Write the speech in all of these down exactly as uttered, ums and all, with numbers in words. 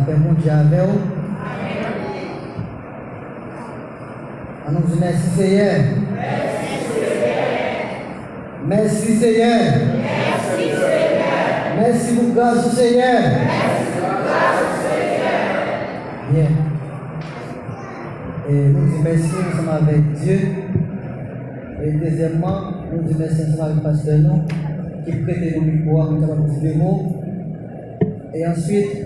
Lapè Bondye avè w. Ann nou di mèsi Seyè. Mèsi Seyè. Mèsi pou gras ou Seyè. Byen. E nou di mèsi ansanm avèk Dye. E dezyèmman, nou di mèsi ansanm avèk pastè nou ki prete nou mikwo a pou n kapab di de mo. E answit,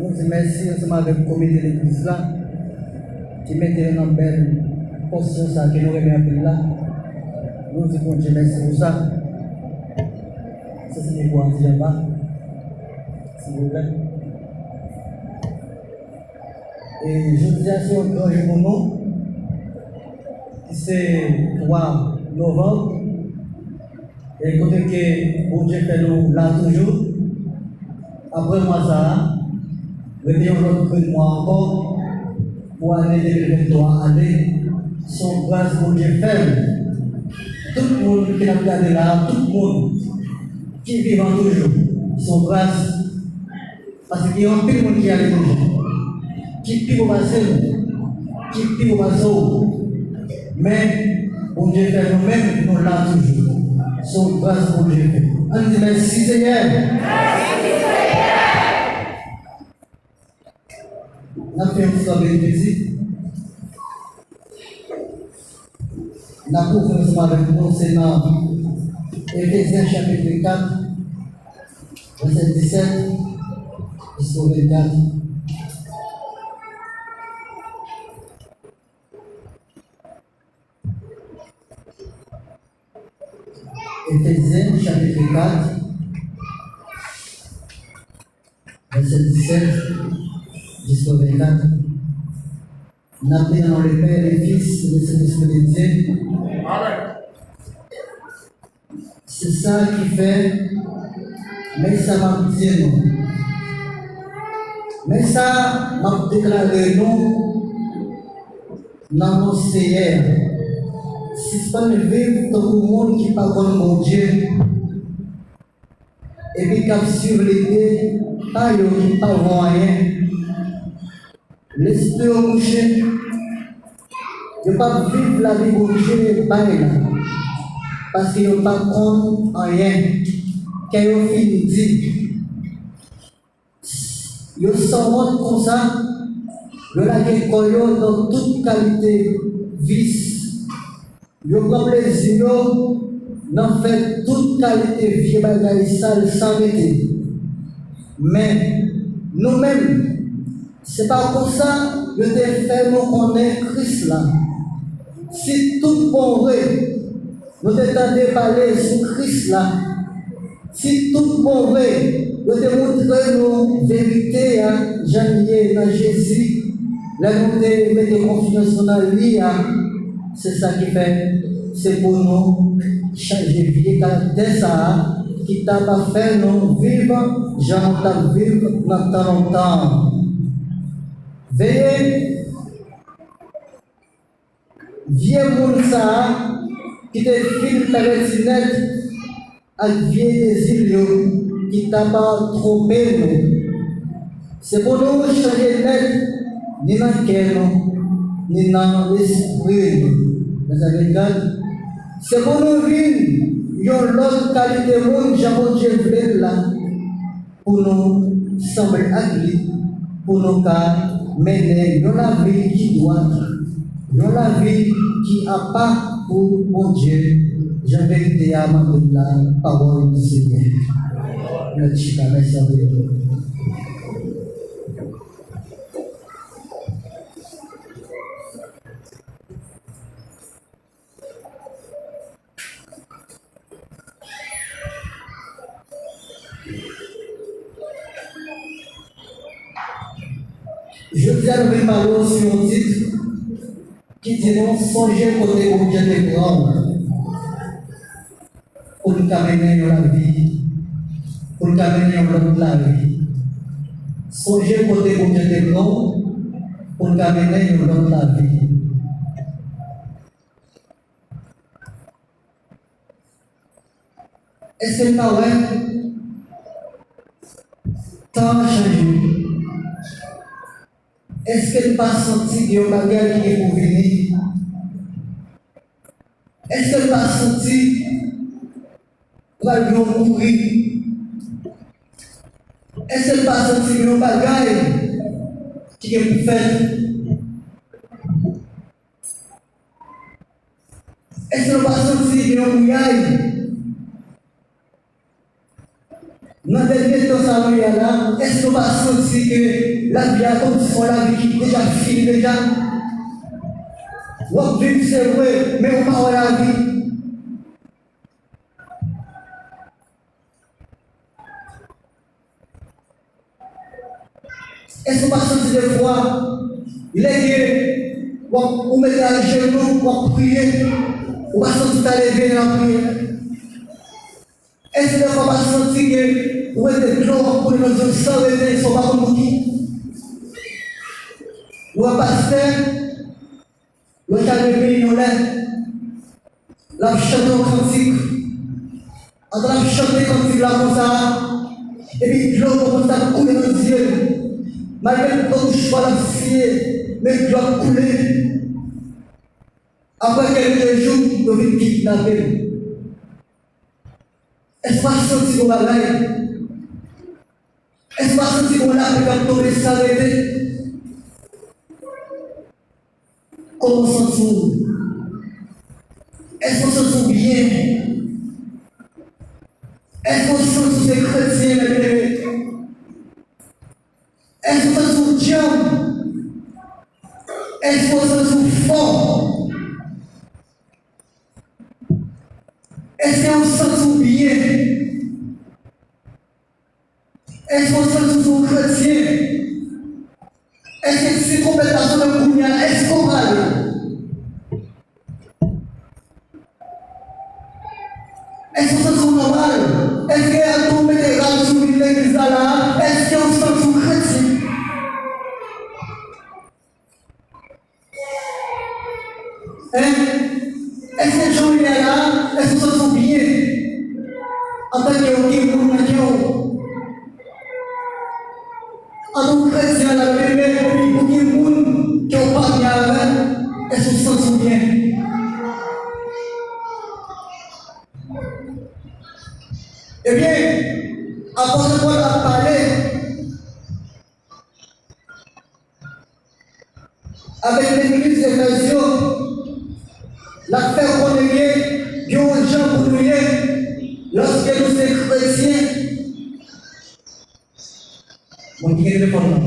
nou di mèsi ansanm avèk komite legliz la ki mete nou nan bèl pòsyon sa ke nou renmen anpil la. Nou di Bondye mèsi pou sa. Sa se mikwo a ti anba, silvouplè. E jodi a se yon gran jou pou nou, ki se twa novanm, e kote ke Bondye fè nou la toujou. Apre mwa sa a, rete yon lòt grenn mwa ankò pou ane de mil venntwa ale. Se yon gras Bondye fè m. Tout moun ki n ap gade la a, tout moun ki vivan toujou, se yon gras. Paske gen anpil moun ki aletranje, ki pi wo pase nou, ki pi wo pase w. Men, Bondye fè nou menm, nou la toujou. Se yon gras Bondye fè. Ann di mèsi Seyè. N ap fè yon ti kanpe tou piti. N ap ouvri ansanm avèk nou, se nan Efezyen chapit kat, vèsè disèt jiskou vennkat. Efezyen chapit kat, vèsè disèt jiskou vennkat. N ap li nan non le Pè, le Fis e le Sentespri de Dye. Se sa ki fè, men sa m ap di nou. Men sa m ap deklare nou nan non Seyè a. Sispann viv tankou moun ki pa konn Bondye, epi k ap swiv lide pa yo ki pa vo anyen. Lespri yo mouche, yo p ap viv lavi Bondye bay la, paske yo pa konn anyen. Kè yo fin di. Yo sanwont konsa, yo lage kò yo nan tout kalite vis. Yo pran plezi yo nan fè tout kalite vye bagay sal san rete. Men, nou menm, se pa konsa yo te fè nou konnen Kris la. Si tout bon vre, nou te tande pale sou Kris la, si tout bon vre, yo te montre nou verite a jan l ye nan Jezi, lè nou te mete konfyans nou nan li a. Se sa ki fè, se pou nou chanje vye karaktè sa a ki t ap fè nou viv jan nou t ap viv nan tan lontan an. Veye, vye moun sa a ki te fin pèvèti nèt ak vye dezi l yo ki t ap twonpe nou. Se pou nou chanje nèt, ni nan kè nou, ni nan lespri nou. Mezanmi, gad, se pou nou vin yon lòt kalite moun jan Bondye vle l la, pou nou sanble ak li, pou nou ka mennen yon lavi ki dwat, yon lavi ki apa pou Bondye, jan verite a mande n la, pawòl di Senyè. Nou chita, mèsi anpil. Jodi a, nou vin pale w sou yon tit ki di nou, sonje kote Bondye te pran w pou n ka mennen yon lavi, pou n ka mennen yon lòt lavi. Sonje kote Bondye te pran w pou n ka mennen yon lòt lavi. Èske n pa wè? Tan an chanje. Èske n pa santi gen yon bagay ki gen pou vini? Èske n pa santi pral gen yon kouri? Èske n pa santi gen yon bagay ki gen pou fèt? Èske nou pa santi gen yon kouyay? Nan dènye tan sa nou ye a la, èske nou pa santi ke lavi a kòmsi se yon lavi ki deja fini deja? W ap viv, se vre, men ou pa wè lavi. Èske w pa santi defwa, lè ke w ap, ou mete ajenou, w ap priye, ou pa santi w ta leve nan lapriyè? Èske defwa w pa santi ke ou mete dlo w ap koule nan zye w san rete, san w pa konn pou ki? Ou wè pastè, Yo chale peyi nou lè l ap chante yon kantik. Antan l ap chante kantik la konsa, epi dlo kòmanse ap koule nan zye l. Malgre l pran mouchwa l ap siye, men dlo ap koule. Apre kèlke jou, yo vin kidnape l. Èske w pa santi yon bagay? Èske w pa santi yon lapli k ap tonbe san rete? Kòman w santi w? Èske w santi w byen? Èske w santi w se kretyen, mèt rele? Èske w santi w djanm? Èske w santi w fò? Èske w santi w byen? Èske w santi w se yon kretyen? Èske si twonpèt la sonnen kounye a, èske w prale? Èske w santi w nòmal? Èske lè w mete rad sou w vin legliz la la a, èske w santi w kretyen? Hein? Èske jan w ye a la, èske w santi w byen? Antanke yon moun nan kè w. Antanke kretyen la, lè epi pou gen moun ke w pa byen avè l, èske w santi w byen? Ebyen, apot Pòl ap pale avèk legliz Efèz yo, l ap fè konnen ke gen yon jan pou nou ye lòske nou se kretyen. Bon, ki gen telefòn nan?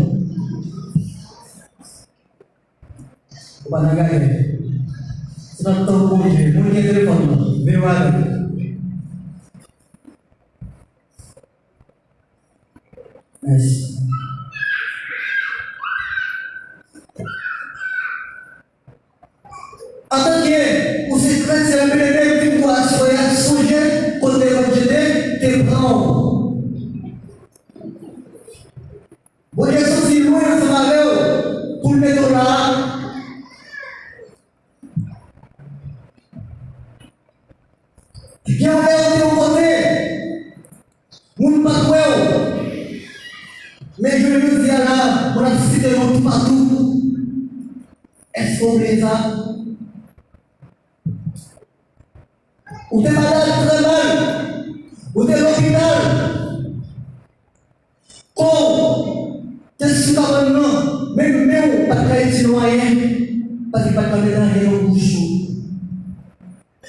Ou pa nan gade. Se nan tan pou Bondye. Moun ki gen telefòn nan, veye w ale. Mèsi. Antanke ou se kretyen, byeneme, vin pou aswè a, sonje kote Bondye te, te pran w. Bondye soti lwen ansanm avè w pou l mete w la a. Gen yon lè ou te yon kote, moun pa t wè w. Men jounen jodi a la, moun ap site non w toupatou. Èske w bliye sa? Ou te malad, trè mal. Ou te lopital. Kò w te sou kabann nan, men men w pa t ka itil w anyen, paske pa t ka met anyen nan bouch ou.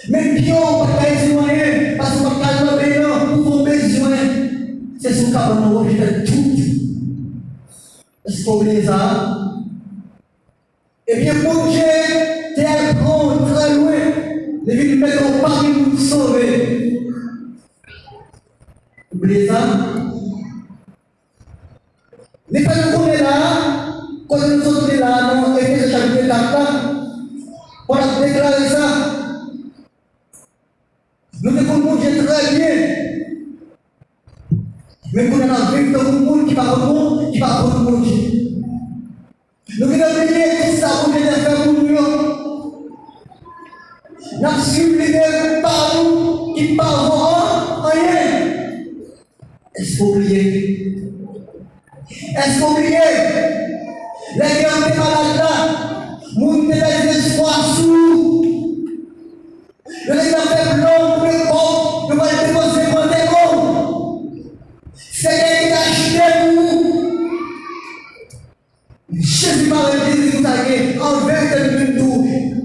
Men pye w pa t ka itil w anyen, paske w pa t ka al nan beny nan pou fè yon bezwen. Se sou kabann nan w oblije fè tout. Èske w bliye sa? Ebyen, Bondye te al pran w trè lwen, li vin mete w pami moun sove. Ou bliye sa? Li fè nou konnen la a, kote nou sot li la a, nan Efezen chapit kat la, Pòl ap deklare sa. Nou te konn Bondye trè byen. Men kounye a n ap viv tankou moun ki pa konn Bon-, ki pa konn Bondye. Nou gentan bliye tout sa Bondye te fè pou nou yo. N ap swiv lide pa nou ki pa vo an, anyen. Èske w bliye? Èske w bliye? Lè gen yon Gad la, moun te pèdi espwa sou ou. Yo te nan fè plan pou yo pran w, yo pral depoze pran tèt ou. Seyè ki te achte pou ou. Jezi pa rete, li di konsa gen, an verite, li menm tou,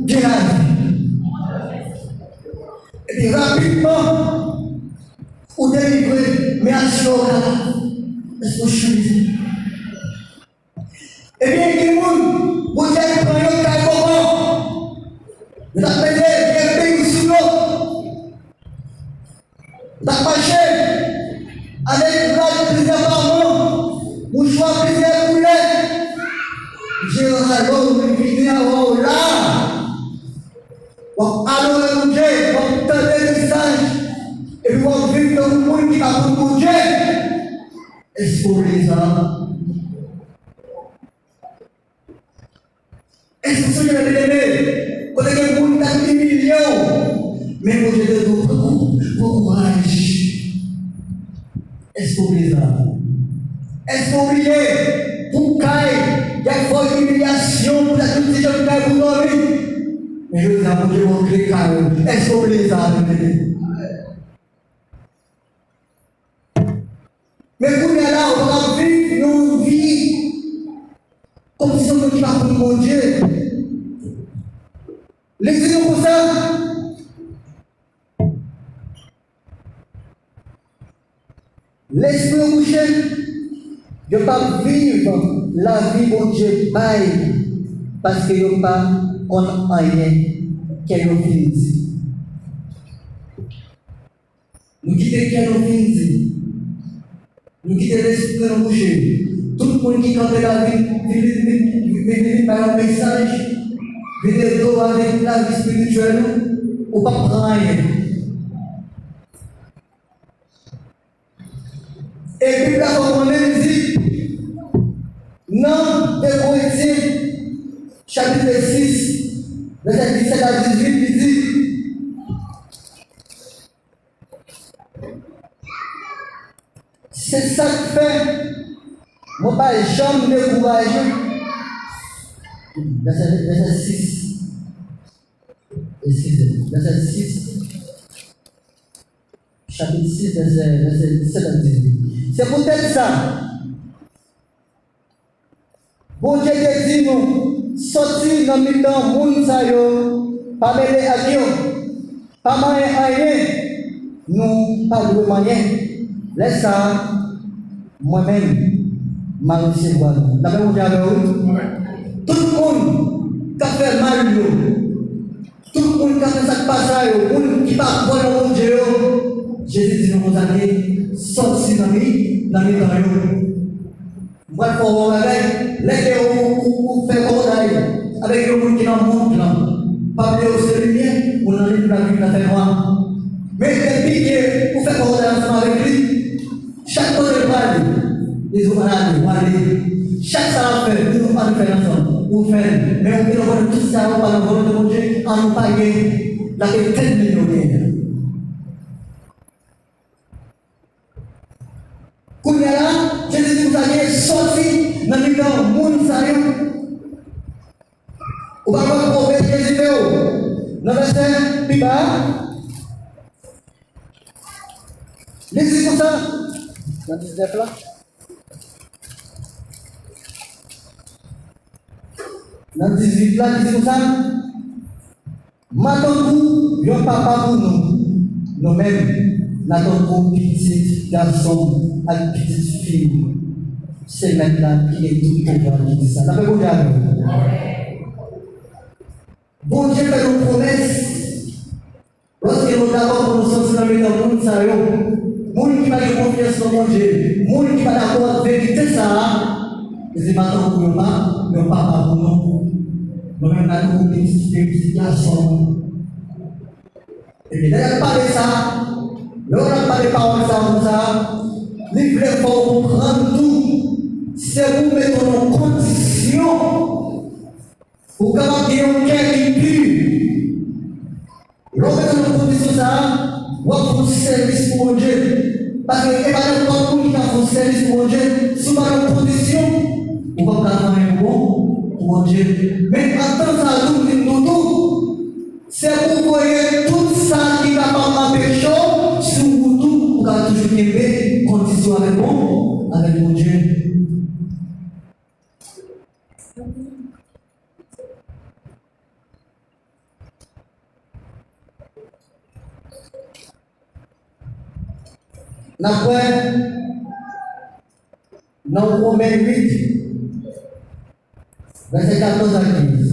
gen lavi. Epi rapidman, ou delivre, men asire w ka la. Èske w chanje? Ebyen, gen moun, Bondye al pran yo kay kòkò. Yo t ap mete vye peny sou yo. Yo t ap mache avèk rad plizyè paman, mouchwa plizyè koulè. Bondye rale w, li vini avè w la. W ap adore Bondye, w ap tande mesaj, epi w ap viv tankou moun ki pa konn Bondye. Èske w vle sa? Èske w sonje lè, byeneme, kote gen moun k ap imilye w, men Bondye te di w, pran kou-, pran kouraj. Èske w bliye sa? Èske w bliye pou kay, y ap fè w imilyasyon, pou y ap di w ti jan kay pou w dòmi? Men jodi a, Bondye ba w kle kay ou. Èske w bliye sa, byeneme? Men kounye a la, ou pa ka viv yon vi kòmsi se yon moun ki pa konn Bondye. Li di nou konsa, lespri yo kouche, yo p ap viv lavi Bondye bay, paske yo pa konn anyen, kè yo fin di. Nou kite kè nou fin di. Nou kite lespri nou kouche. Tout moun ki kanpe la vin, vin, vin, vin, vin, vin, vin bay yon mesaj, vin ede w avèk lavi espirityèl ou, ou p ap pran anyen. E Bib la fè w konnen, li di, nan de Korentyen, chapit sis, vèsè disèt a dizuit, li di, Se sa k fè mwen pa janm dekouraje. Vèsè, vèsè sis. Eskize m. Vèsè sis. Chapit sis, vèsè, vèsè disèt ak dizuit. Se poutèt sa, Bondye te di nou, sòti nan mitan moun sa yo, pa mele ak yo, pa manyen anyen nou pa dwe manyen. Lè sa a, mwen menm, m a resevwa nou. Lapè Bondye avè w, wi. Tout moun k ap fè mal yo, tout moun k ap fè sa k pa sa yo, moun ki pa kwè nan Bondye yo, Jezi di nou konsa ke sòti nan mi, nan mitan yo. M pral fè w yon bagay, lè ke ou, ou, ou fè kòdday avèk yon moun ki nan mond lan, pa bliye ou se limyè, ou nan limyè la, limyè la fè nwa. Men depi ke ou fè kòdday ansanm avèk li, chak kote l prale, li di w ann ale, w ale. Chak sa l ap fè, li di w ann fè l ansanm, ou fè l. Men ou genlè konnen tout sa yo pa nan volonte Bondye, an nou pa gen, l ap etenn limyè w genyen an. Kounye a la, Jezi di konsa, gen sòti nan mitan moun sa yo. Ou pa konn pwomès Jezi fè w nan vèsè pi ba a. Li di konsa, nan diznèf la. Nan dizuit la, li di konsa, m a tankou yon papa pou nou, nou menm, n a tankou pitit gason m ak pitit fi m. Se Mèt la ki gen tout pouvwa ki di sa. Lapè Bondye avè w. Bondye fè nou pwomès. Lòske nou dakò pou nou sòti nan mitan moun sa yo, moun ki pa gen konfyans nan Bondye, moun ki pa dakò ak verite sa a, li di, m a tankou yon pa, yon papa pou nou. Nou menm, n a tankou pitit fi, pitit gason. Epi lè y ap pale sa, lè y ap pale pawòl sa a konsa, li vle fè w konprann tou, se pou mete w nan kondisyon pou w kapab gen yon kè ki pi. Lè w mete nan kondisyon sa a, w ap fè yon sèvis pou Bondye. Paske e pa nenpòt moun ki ka fè yon sèvis pou Bondye, si w pa nan kondisyon, ou p ap ka fè anyen pou bon, pou Bondye. Men antan sa a tou, m di nou tou, se pou w voye tout sa ki kapab anpeche w sou wout ou, pou w ka toujou kenbe kondisyon avèk bon, avèk Bondye. N ap wè nan Women uit, vèsè katòz a kenz.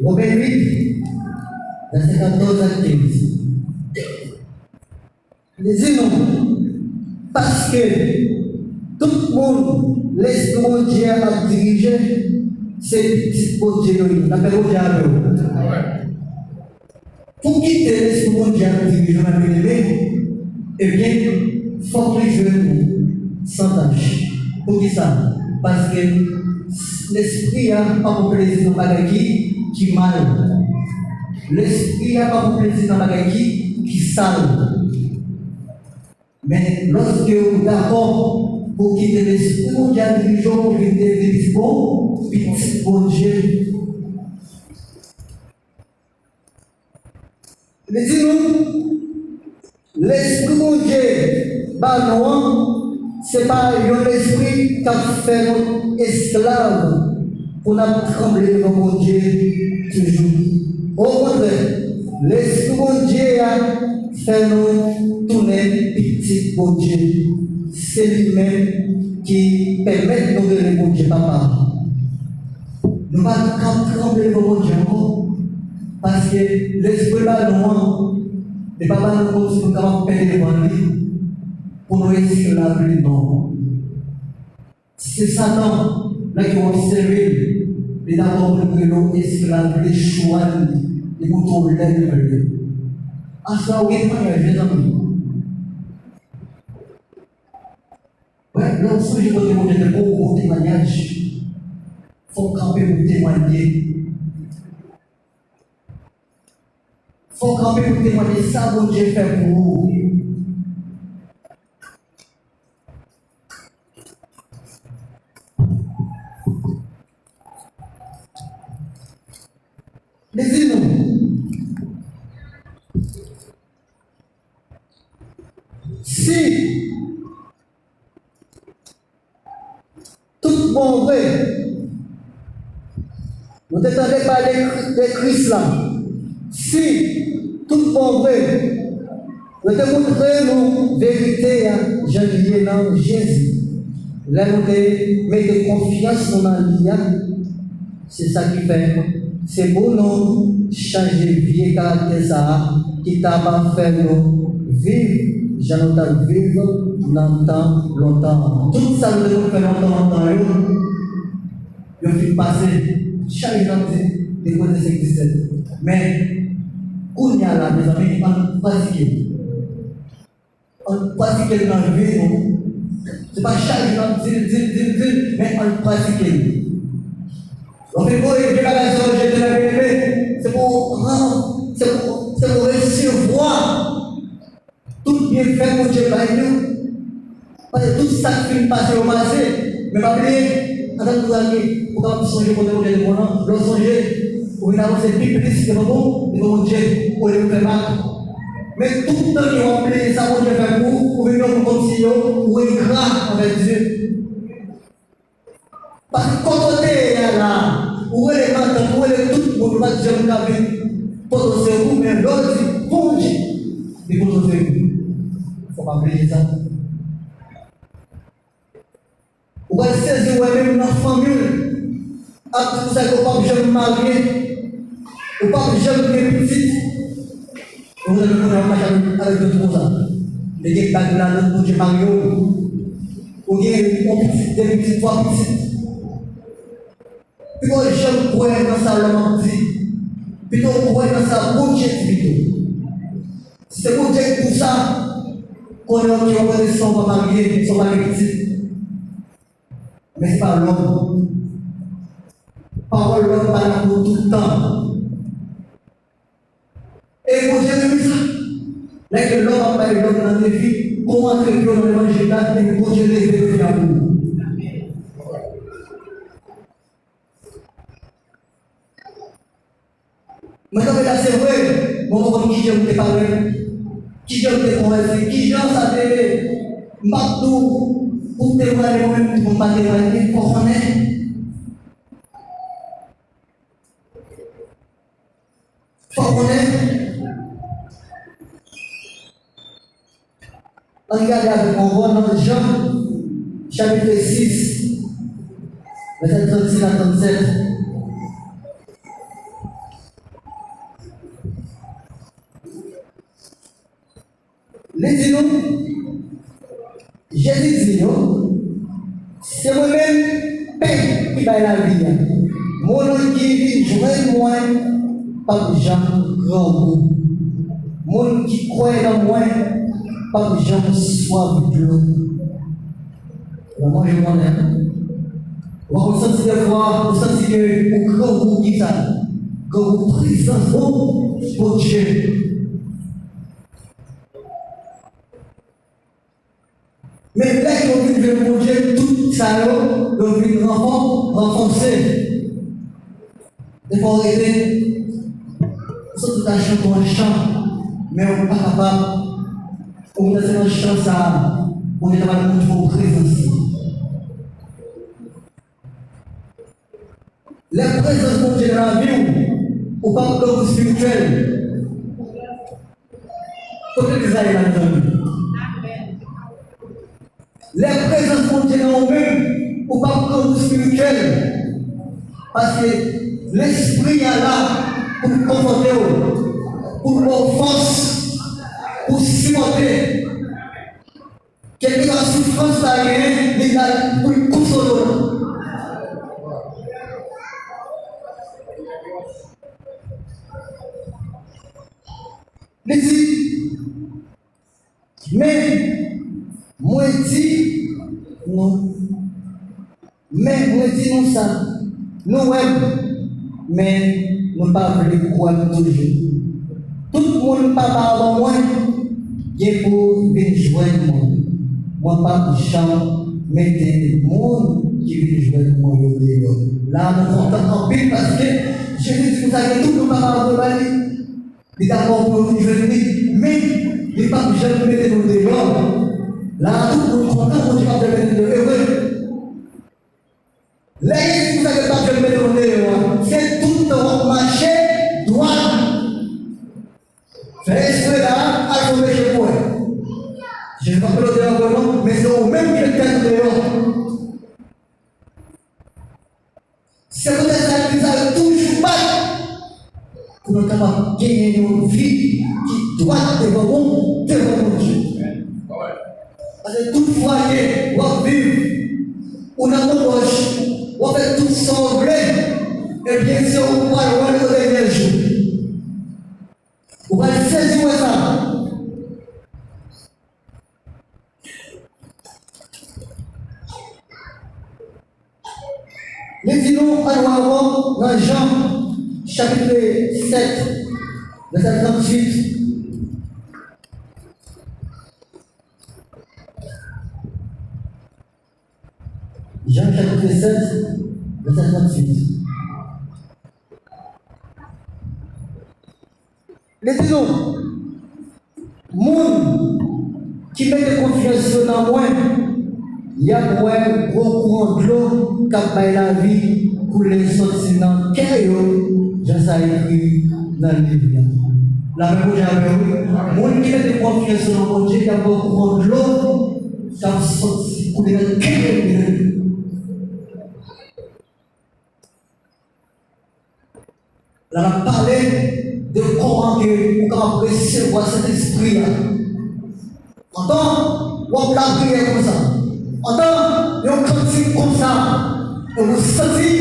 Women uit, vèsè katòz a kenz. Li di nou, paske tout moun Lespri Bondye a ap dirije, se pitit Bondye yo ye. N ap fè Bondye avè w. Pou kite Lespri Bondye ap dirije w, mwen, byeneme, ebyen, fòk li jwenn ou san tach. Poukisa? Paske Lespri a pa pran plezi nan bagay ki, ki mal. Lespri a pa pran plezi nan bagay ki, ki sal. Men, lòske ou dakò pou kite Lespri Bondye a dirije w, ou vin devni pitit bon, pitit Bondye. Li di nou, Lespri Bondye ba nou an, se pa yon lespri k ap fè nou esklav pou n ap tranble devan Bondye toujou. Okontrè, Lespri Bondye a fè nou tounen pitit Bondye. Se li menm ki pèmèt nou rele Bondye Papa. Nou pa ka tranble devan Bondye ankò, paske lespri l ba nou an, li pa ba nou kondisyon pou nou kapab penyen devan li, pou nou esklav li, non. Se Satan, lè ke w obsève l, li dakò pou l rele w esklav, li chwazi, li montre w lè li vle. Aswè a, ou gen temwayaj, mezanmi. Wè, lè w sonje kote Bondye te bon, ou gon temwayaj. Fò w kanpe pou w temwaye. Fò w kanpe pou w temwaye sa Bondye fè pou ou. Li di nou, si tout bon vre, nou te tande pale de Kris la. Si tout bon vre, yo te montre nou verite a jan li ye nan Jezi. Lè nou te mete konfyans nou nan li a, se sa ki fè se pou nou chanje vye karaktè sa a ki ta va fè nou viv jan nou t ap viv nan tan lontan an. Tout sa nou te konn fè lontan, lontan yo, yo fin pase. Chak jou n ap di, depi kote se egziste. Men, kounye a la, mezanmi, ann pratike l. Ann pratike l nan vi nou. Se pa chak jou n ap di l, di l, di l, di l, men ann pratike l. Lè w fin voye vye bagay sa yo jete nan, byeneme, se pou w pran, se pou, se pou w resevwa tout byenfè Bondye bay nou. Paske tout sa k fin pase yo pase. Men pa bliye, antan nou prale, ou kapab sonje kote Bondye te pran w lan. Lè w sonje, ou vin avanse pi plis devan Bon-, devan Bondye, olye w fè mal. Men tout tan ke w ap bliye sa Bondye fè pou ou, ou vin wè kòmsi yo, ou engra anvè Dye. Paske kote w te ye a la, ou rele matant, ou rele tout moun, ou pa t janm ka vin pote w sekou, men lè w di Bondye, li pote w sekou. Fò w pa bliye sa. Ou pral sezi wè menm nan fanmi w, ak moun sa yo p ap janm marye, ou p ap janm gen pitit. Ou wè moun nan mache avèk, avèk dòt konsa. Li gen bag nan lòt Bondye marye w. Ou gen yon pitit, de pitit, twa pitit. Pito w janm kwè nan sa lòm ap di. Pito w kwè nan sa Bondye di pito. Si se Bondye ki pou sa, konnen w ki w konnen san w pa marye, san w pa gen pitit. Men se pa lòm. Pawòl lòm pa la pou tout tan. E Bondye renmen sa. Lè ke lòm ap bay lòm nan defi, kòman ke yo nan levanjil la, epi Bondye leve defi a pou ou. Mwen kanpe la, se vre, mwen pa konn kijan m te parèt, kijan m te konvèti, kijan sa te ye. M p ap di w pou m temwaye mwen menm, pou m pa temwaye, men fò w konnen. Fò w konnen. Ann gade avèk mwen ankò nan Jan, chapit sis, vèsè trannsis a trannsèt. Li di nou, Jezi di yo, "Se mwen menm pen ki bay lavi a. Moun ki vin jwenn mwen p ap janm grangou. Moun ki kwè nan mwen p ap janm swaf dlo." Ou manje konnen. Ou santi defwa, ou santi ke ou grangou, kisa? Grangou prezans Bondye. Men lè yo vin jwenn Bondye, tout sa yo, yo vin ranfò-, ranfòse. Defwa w rete, ou santi w ta chante yon chan, men ou pa kapab. Ou nan se nan chan sa a, Bondye ta pral montre w prezans li. Lè prezans Bondye nan lavi w, ou p ap grangou espirityèl. Kote legliz la ye la, mezanmi? Lè prezans Bondye nan ou menm, ou p ap grangou espirityèl. Paske Lespri a la pou l konfòte w, pou l ba w fòs, pou w sipòte. Kèlkeswa soufrans sa genyen, li la pou l konsole w. Li di, "Men, mwen di nou." Men mwen di nou sa, nou wè m, men nou pa vle kwè m toujou. Tout moun Papa a ban mwen, gen pou vin jwenn mwen. Mwen p ap janm mete moun ki vin jwenn mwen yo deyò. La a nou kontan anpil paske Jezi di konsa gen tout moun Papa a voye ba li. Li dakò pou yo vin jwenn li, men li p ap janm mete nou deyò. La a tout moun kontan, Bondye p ap janm mete nou deyò. E vre. Lè Jezi di sa, yo p ap janm mete w deyò a, se tout tan w ap mache dwat. Fè espre la, al fè yon peche pou wè. Jezi p ap mete w deyò ankò non, men se ou menm ki met tèt ou deyò. Se poutèt sa legliz la yo toujou bat. Pou nou kapab genyen yon vi ki dwat devan Bon-, devan Bondye. Paske tout fwa ke w ap viv, ou nan bon bòch, w ap fè tout sa w vle, ebyen, se ou pral wè l o dènye jou. Ou pral sezi wè sa. Li di nou, ann wè ankò nan Jan, chapit sèt, vèsè tranntuit. Jan, chapit sèt, vèsè tranntuit. Li di nou, moun ki mete konfyans yo nan mwen, y ap wè gwo kouran dlo k ap bay lavi koule soti nan kè yo, jan sa ekri nan liv la. Lapè Bondye avè w, wi. Moun ki mete konfyans yo nan Bondye, y ap wè kouran dlo k ap soti koule nan kè yo. La n ap pale de kòman ke ou kapab resevwa Sentespri a. Antan w ap lapriyè konsa, antan yon kantik konsa, e ou santi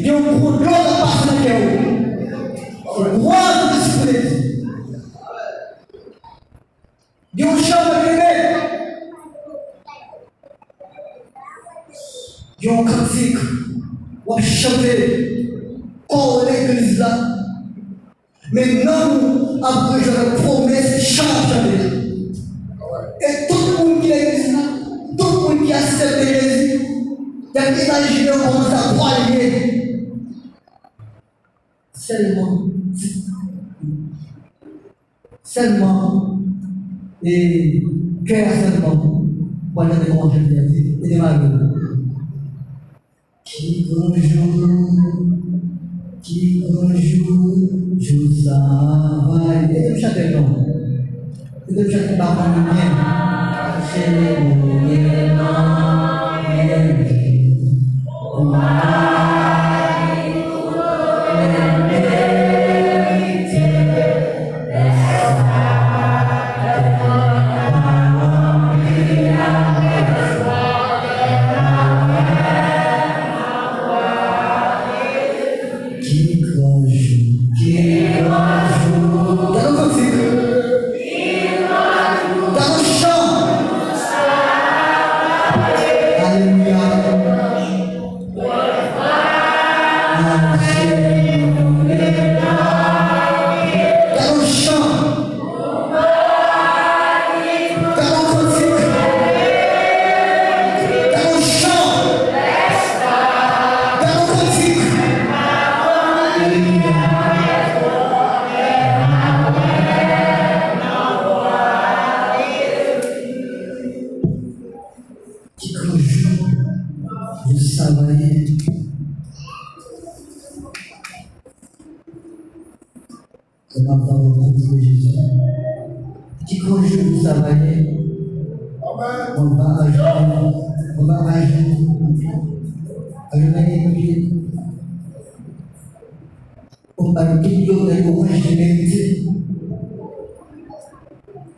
gen yon gwo dlo k ap pase nan kè ou. Glwa Sentespri de Dye. Gen yon chan w ap leve. Gen yon kantik w ap chante. Kò legliz la. Men nanm ou ap rejwenn pwomès chan ap chante la. E tout moun ki legliz la, tout moun ki aksepte Jezi, y ap imajine yo kòman sa pral ye. Sèlman, sèlman, e kè a sèlman, w pral tande kòman chante a di, e demare. Ki gran jou, ki gran jou, jou sa va ye. Ede m chante non. Ede m chante, m pa konn li byen. Chante non, byen. Ki gran jou, ki gran jou. Gade yon kantik. Gade yon chan. Alelouya. Gade yon chan. Gade yon kantik. Gade yon chan. Gade yon kantik. Alelouya. Ki gran jou, jou sa va ye. Mwen ap ba w kontre Jezi. Ki gran jou sa va ye. Mwen va ajoute, mwen va ajoute. Ajoute yon pye. Mwen ba l tout lonè louwanj li merite.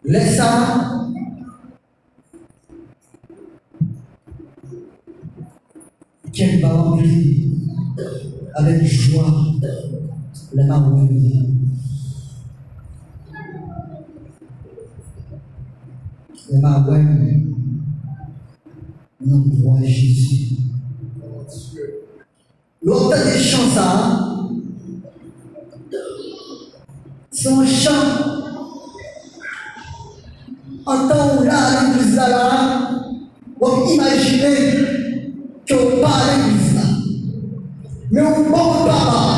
Lè sa a, kè m va ranpli avèk jwa lè m a wè l. Lè m a wè l nan bwa Jezi. Lè w ap tande chan sa a, se yon chan, antan w la nan legliz la, la a, w ap imajine ke w pa legliz la, men w bò kote Papa a.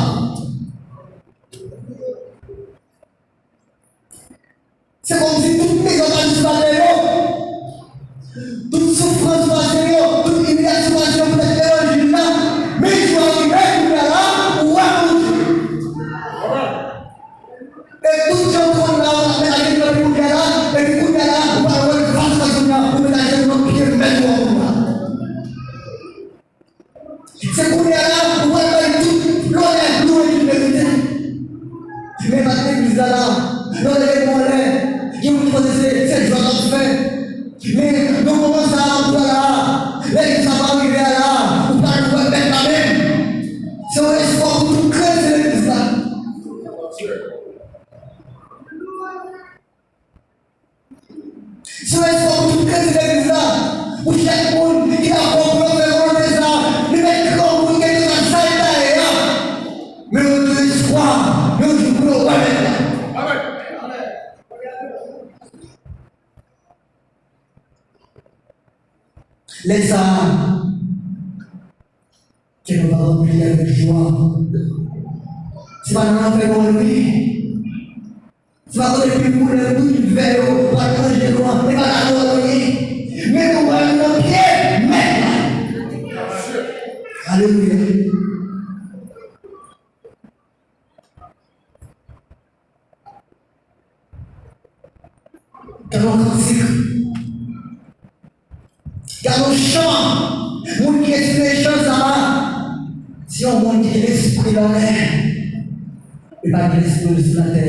Se kòmsi tout mizè w pa jis pa dèyè w. Tout soufrans w pa dèyè w. Tout imilyasyon w pa dèyè w poutèt levanjil la. Men jou a rive kounye a la, ou wè Bondye. E tout jan w konn la, w ap met ajenou nan pye kounye a la, epi kounye a la, ou pral wè l fas fas kounye a, ou met ajenou nan pye mèt ou an kounye a. Se kounye a la, ou pral bay tout lonè, louwanj li merite. Men pa t legliz la la, lonè gen bon lè, gen moun ki panse se, se djòb l ap fè. Men nan moman sa a, ou pral la, legliz la pa rive a la, ou pral wè bèt la menm. Se yon espwa pou tout kretyen legliz la. Se yon espwa pou tout kretyen legliz la, pou chak moun ki dakò pou yo fè volonte sa a, li mèt grangou, li gen dwa sa l ta ye a. Men yo gen espwa, yon jou pou yo wè Mèt la. Lè sa a, kè nou va ranpli avèk jwa. Se pa nan lanfè nou al wi. Se pa kote pi koulè wi vè yo pral ranje nou an. Se pa la nou al wi. Men nou pral nan pye Mèt la. Alelouya. Gade yon kantik. Gade yon chan. Moun ki enspire chan sa a, se yon moun ki gen lespri lanmè. E pa gen lespri sou latè.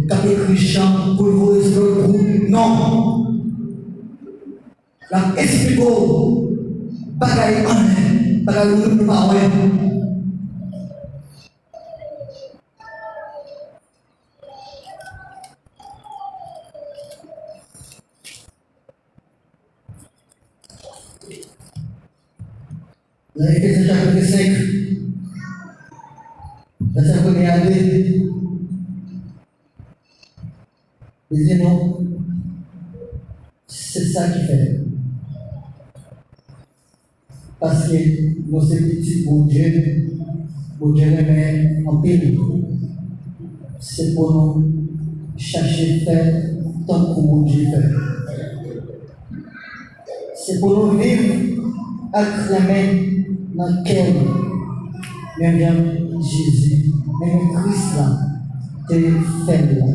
K ap ekri chan pou l voye sou lòt gwoup. Non. L ap esplike w bagay anlè, bagay ou menm ou pa wè. Nan Efezen chapit senk, vèsè premye a de, Di nou, se sa ki fè. Paske nou se pitit Bondye, Bondye renmen anpil. Se pou nou chache fè tankou Bondye fè. Se pou nou viv ak renmen nan kè nou, menm jan Jezi, menm jan Kris la te fè l la.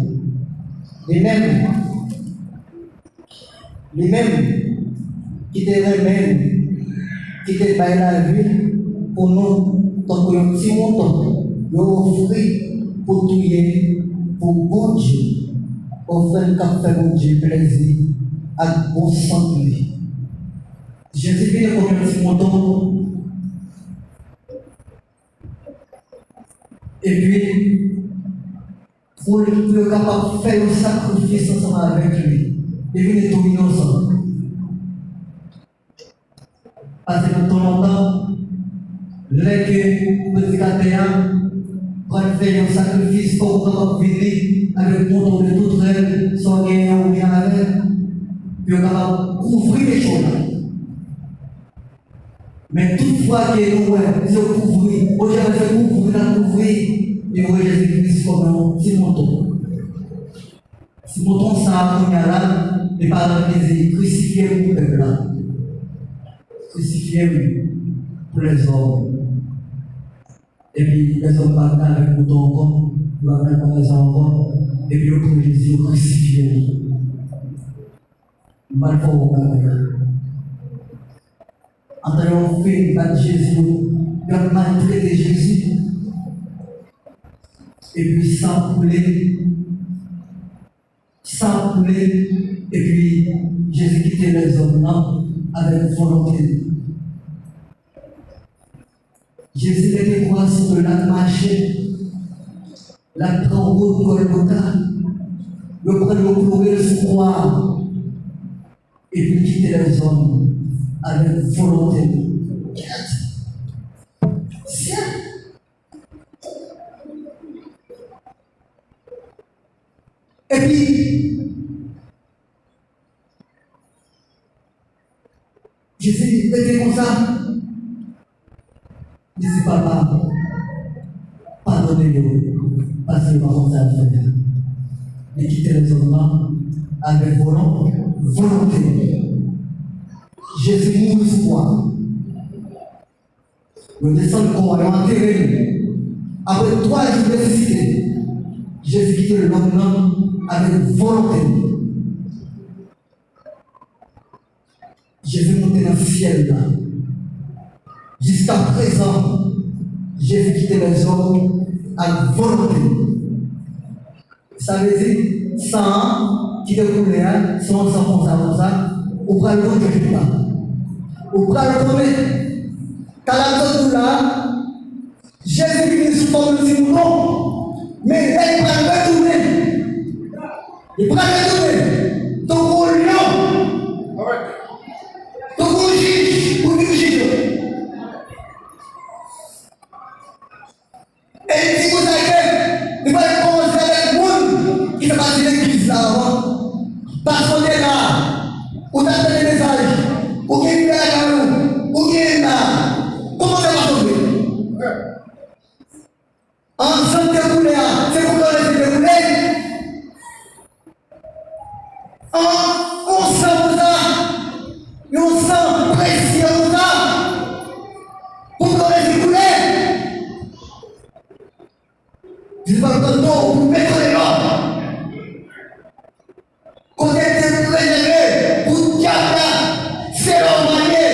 Li menm, li menm ki te renmen nou, ki te bay lavi l pou nou, tankou yon ti mouton, yo ofri pou touye pou Bondye, ofrann k ap fè Bondye plezi ak bon sant li. Jezi vini kòm yon ti mouton. Epi, pou, pou yo kapab fè yon sakrifis ansanm avèk li. Li vini tou inosan. Paske nan tan lontan, lè ke predikatè a pral fè yon sakrifis, fòk ou kapab vini avèk mouton de tout rèl, sa w genyen ou vin avè l, pou yo kapab kouvri peche w la. Men tout fwa ke nou wè, se kouvri, Bondye se kouvri l ap kouvri, li voye Jezi Kris kòm yon ti mouton. Ti mouton sa a kounye a la, li pa la, li di, krisifye m pou pèp la. Krisifye m pou lèzòm. Epi lèzòm pa vin avèk mouton ankò, yo pa vin avèk lèzòm ankò, epi yo pran Jezi, yo krisifye l. M pral fè w yon bagay. Antan yo fin bat Jezi, yo, y ap maltrete Jezi. Epi san koule, san koule, epi Jezi kite lèzòm nan avèk volonte l. Jezi mete kwa sou do l, l ap mache, l ap pran wout Gòlgota. Yo pran l, yo kloure l sou kwa a. Epi l kite lèzòm avèk volonte l. Kèt! Sye! Epi, Jezi rete konsa. Li di, Papa, padone yo, paske yo pa konn sa y ap fè a. Li kite lèzòm nan avèk volon-, volonte. Jezi mouri sou kwa. Yo desann kò a, yo antere l. Apre twa jou, li resisite. Jezi kite lòm nan avèk volonte l. Jezi monte nan syèl la. Jiskaprezan, Jezi kite lèzòm ak volonte l. Sa vle di, san an ki te koule a, se yon san konsa, konsa, ou pral wè jijman. Ou pral konnen. Sa m ap di w la, Jezi vini sou fòm yon ti mouton, men lè l pral retounen, li pral retounen tankou yon lyon, tankou yon jij, pou vin jije. E li di konsa ke li pral kòmanse avèk moun ki fè pati legliz la anvan. Paske w te la, ou t ap tande mesaj, ou gen Bib lakay ou, ou gen l la. Kòman w fè pa tonbe? An, san k te koule a, se pou dlo rete te koule. An, yon san konsa, yon san presye konsa, pou dlo rete koule. Di pa konn non, ou pou mete deyò. Kote te rezève pou dyab la, se la w pral ye.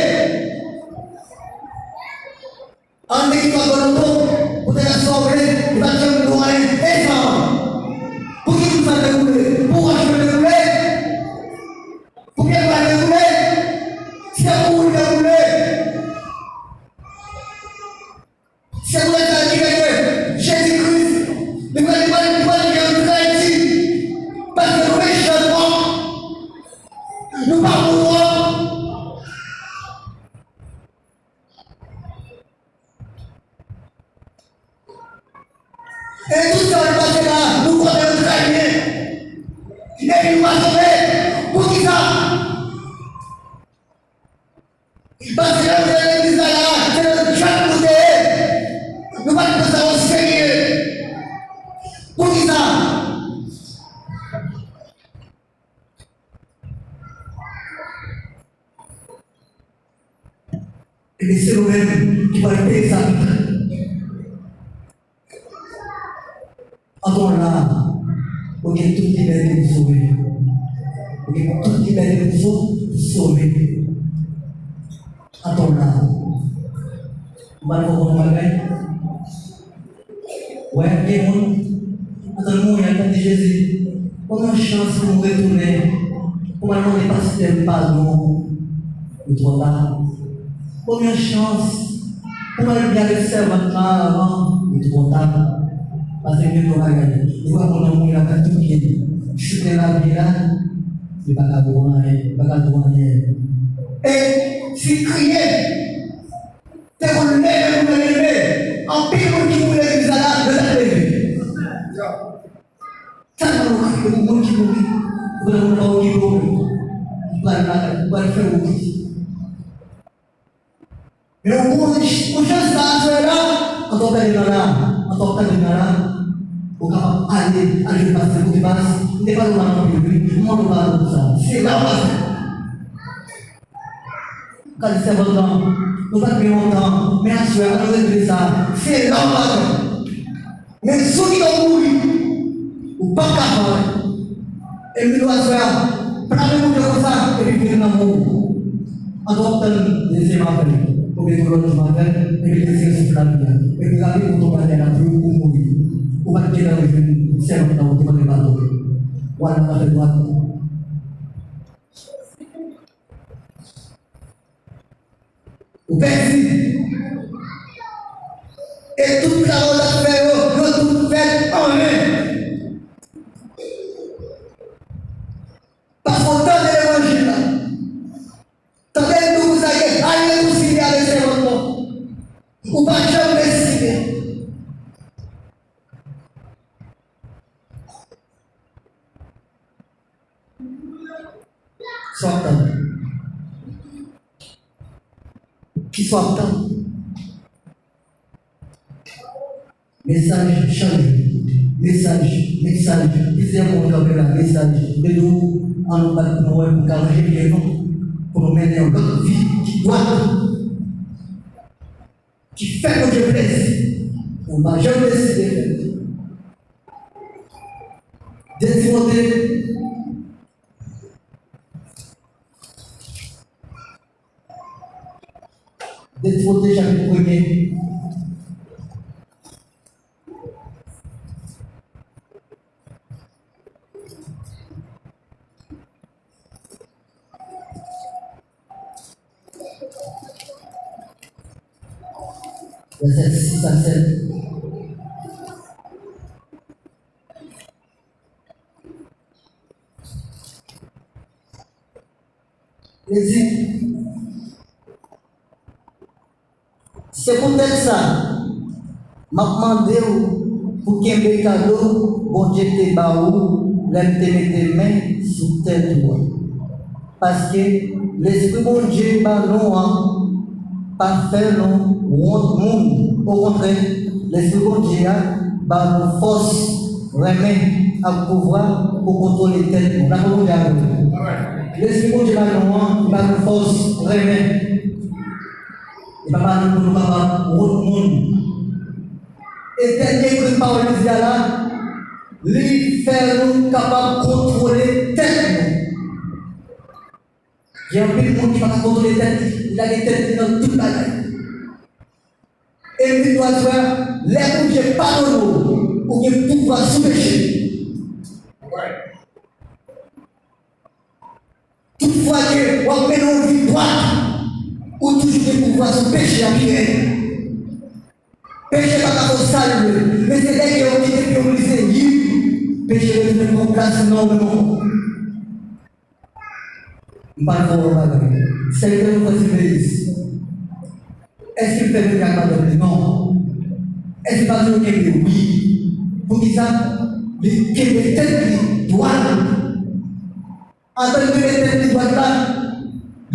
An nèg ki pa konn non, pou te ka sa w vle, li pa t janm gen anyen ensan. Pou ki pou sa te koule? Pou wòch yo te koule? Pou pyebwa te koule? Se pou ou li te koule. Se pou sa ki fè ke Jezi Kris, li pral, li pral, li pral gen yon trayizon. Paske nou mechan twòp. Nou pa bon twòp. pa sove. Poukisa? Paske lè nou te nan legliz la, se nan djab nou te ye. Nou pa t pran sa oserye. Poukisa? Ebyen, se nou menm ki pral peye sa pita. Antò la, ou gen tout libète pou sove. Ou gen tout libète pou so-, pou sove. Antò la, ou pral fè yon bagay. Wè, gen moun, antan l mouri, y ap mande Jezi, ban m yon chans pou m retounen, pou m al mande pastè m padon. Li twò ta. Ban m yon chans pou m al byen avèk sèvant la avan. Li twò ta. Paske gen yon bagay, li wè moun nan mouri, l ap touye l, choute lavi l la, li pa ka di anyen, li pa ka di anyen. E fi kriye. Te konn leve pou l leve. Anpil moun ki mouri legliz la, la, yo t ap leve. Tèlman nou kriye pou moun ki mouri, ou wè moun pa okipe w menm. Ou pral lakay, ou pral fè ou. Men ou bon, ou chans la, aswè la, antò w tande nan la, antò w tande nan la, ou kapab ale, al jwenn pastè Kote Pas, m te pale w mal anpil, wi, m mande w padon pou sa. Se la w pastè. Gade sèvant lan, nou pa t byen lontan, men aswè, ann regle sa. Se la w pa fè. Men si w kite w mouri, ou p ap ka fè anyen. E m di nou aswè a, plane Bondye konsa, epi vin nan men w. Antò w ap tann dezyèm apèl, oubyen yon lòt jou m ap fè, epi dezyèm souf lavi a. Epi rapid, ou tonbe atè la, pou ou mouri. Ou pa t gentan jwenn sèvant lan, ou te mande padon. W al nan afè dwat. Ou pèdi. E tout travay w t ap fè yo, yo tout fèt an ven. Paske w tande levanjil la. Tande l di w sa ye, al rekonsilye avèk sèvant lan. Ou pa janm deside. Sa w ap tann? Kisa w ap tann? Mesaj chanje. Mesaj, mesaj. Plizyè moun kanpe la, mesaj. Mwen di w, ann nou bat pou nou wè, pou n ka ranje pye nou, pou nou mennen yon lòt vi ki dwat. Ki fè Bondye plezi. Ou pa janm deside fè l. De Timote, de Timote chapit premye. Vèsè sis a sèt. Li di, se poutèt sa, m ap mande w pou kenbe kado Bondye te ba ou lè l te mete men sou tèt ou a. Paske Lespri Bondye ba nou an pa fè nou wont moun. Okontrè, Lespri Bondye a ba nou fòs, renmen ak pouvwa pou kontwole tèt nou. Lapè Bondye avè nou. Lespri Bondye ba nou an, li ba nou fòs, renmen. Li pa ba nou pou nou kapab wont moun. E dènye grenn pawòl li di a la, li fè nou kapab kontwole tèt nou. Gen anpil moun ki pa ka kontwole tèt li, li lage tèt li nan tout bagay. E m di nou aswè a, lè Bondye padone w, ou gen pouvwa sou peche. Tout fwa ke w ap mennen yon vi dwat, ou toujou gen pouvwa sou peche a pi rèd. Peche pa ka fè w sa l vle, men se lè ke w kite pye w glise, yip, peche retounen pran plas nan ou menm ankò. M pral fè w yon bagay. Sèvitè nou Francis Meyis, èske l fè menm jan ak madanm li? Non. Èske l pa toujou kenbe? Wi. Poukisa? Li kenbe tèt li dwat. Antan ke l mete tèt li dwat la,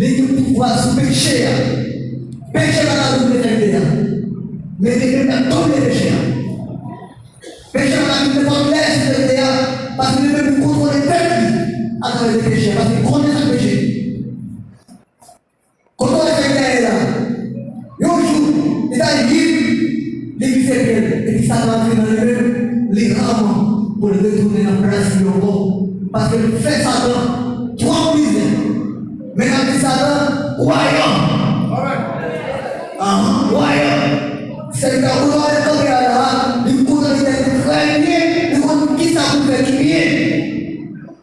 li gen pouvwa sou peche a. Peche pa ka domine tèt li a. Men li menm l ap domine peche a. Peche pa ka vin nenpòt lè sou tèt li a, paske li menm li kontwole tèt li atravè de peche a, paske li konnen sa k peche. Kote w wè Seyè a ye la? Yon jou, li ta lib, li vise pye l. Epi Satan antre nan li menm, li raman pou l retounen nan plas li ankò. Paske l fè Satan twòp mizè. Men n ap di Satan, wayòm. Ahan, wayòm. Sèvitè, kote w wè kanpe a la, li kontwole tèt li trè byen, li konn kisa pou l fè ki byen.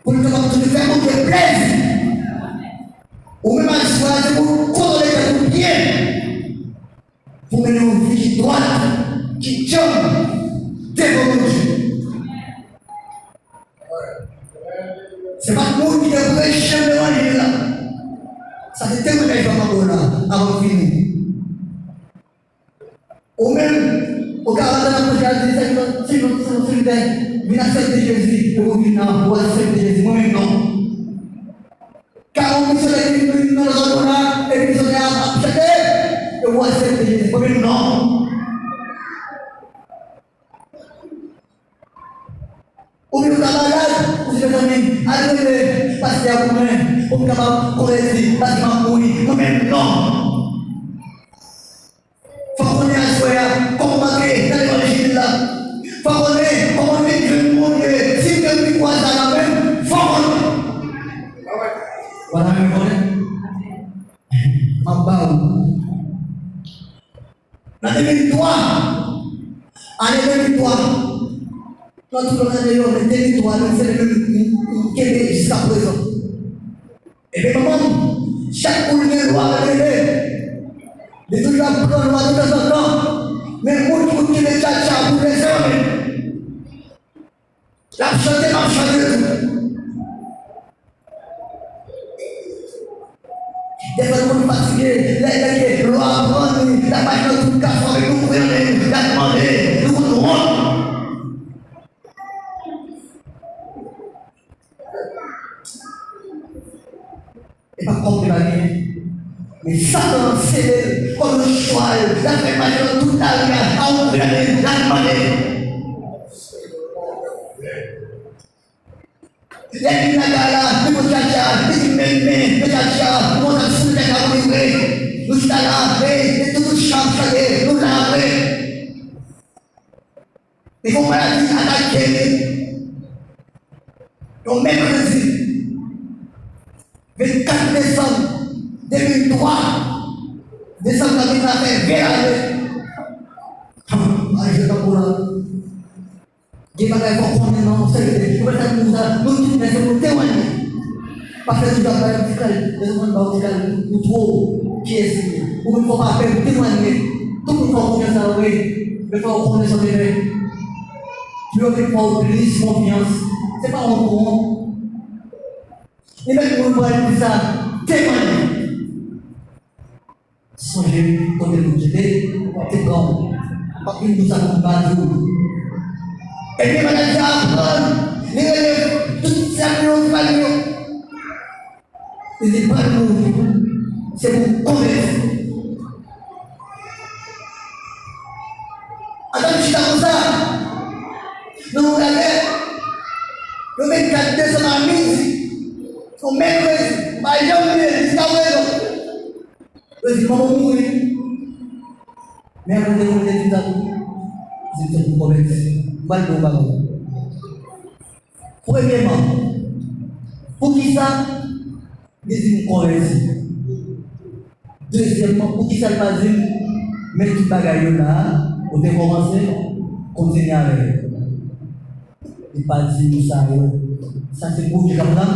Pou l kapab toujou fè Bondye plezi. Ou menm al chwazi pou kontwole tèt ou byen. Pou mennen yon vi ki dwat, ki djanm devan Bondye. Se pa t moun ki te preche levanjil la. Sa se temwayaj papa Paul la, avan m fini. Ou menm, ou ka rantre nan prizon, di, Seyè, Seyè, Seyè, vin aksepte Jezi, epi w vin nan, ou aksepte Jezi, mwen menm non. Ka yon misyonè ki vin nan zòn ou la, epi misyonè a ap chante, epi w aksepte Jezi, mwen menm non. Oubyen ou ta malad, ou di, mezanmi, al rele pastè a pou mwen, pou m kapab konvèti, paske m ap mouri, mwen menm non. Fò w konnen aswè a, kòman w antre nan levanjil la. Fò w konnen kòman w vin jwenn Bondye, si w gen mikwo a sa nan men w, fò w konnen. Wala, mwen konnen. M ap ba ou. Nan de mil twa, ane de mil twa, nan tout lòt ane yo, men de mil twa, menm se li menm m, m, m kenbe jiska prezan. Ebyen, manman m, chak kou l gen lwa l rele, li toujou ap pran lwa de tanzantan, men moun ki pou kenbe tchatcha pou lèzòm, l ap chante, m ap chante tou. Dèfwa nou konn fatige, lè, lè ke lwa pran nou, n ap mache nan tout kafou avèk yon koupe nan men nou, n ap mande, nou konn wont. E pa kòb li pa genyen. Men Satan sele l kòm yon chwal, l ap fè mache nan tout lari a, a yon koupe nan men nou, n ap mande. Lè l vin lakay la, li pran tchatcha, li di, men, men, men tchatcha, nou konn sa sou tèt la pou li vre. Nou chita la, e, e tout, tout chan ap chante, nou la vre. Li gon maladi atake li. Yon mèkredi, vennkat desanm de mil twa, desanm nan vin la fè ven lane. Ay, je tankou la. Gen bagay fò w konnen nan yon sèl de. Ou wè sa nou sa, nou tout nèg se pou temwanye. Pastè toujou ap bay yon ti kal, lè nou konn ba w ti kal, nou twò kiyès li ye. Ou menm fò w pa pè pou temwanye. Tout moun fè w konfyans la vre, men fò w konnen sa w te fè. Pou yo vin fè w plis konfyans. Se pa wont pou wont. Li mèt moun pran li sa, temwanye. Sonje kote nou te, te pran w. Pa vin di w sa pou m pa di w. Ebyen, maladi a pran l, li rele tout sèk yo, tout pale yo. Li di, pran nou, se pou konvèti. Antan nou chita konsa, nan yon lagè, yo vennkat desanm a midi, yon mèkredi, m pa janm bliye l jiska prezan. Yo di, manman w mouri. Men apre te mouri, te di sa tou. Di, se pou konvèti. M pral di w yon bagay. Premyèman, poukisa li di m konvèti? Dezyèmman, poukisa l pa di m, men tout bagay yo la, ou te kòmanse, kontinye avè yo? Li pa di nou sa yo. Sa se Bondye k ap la,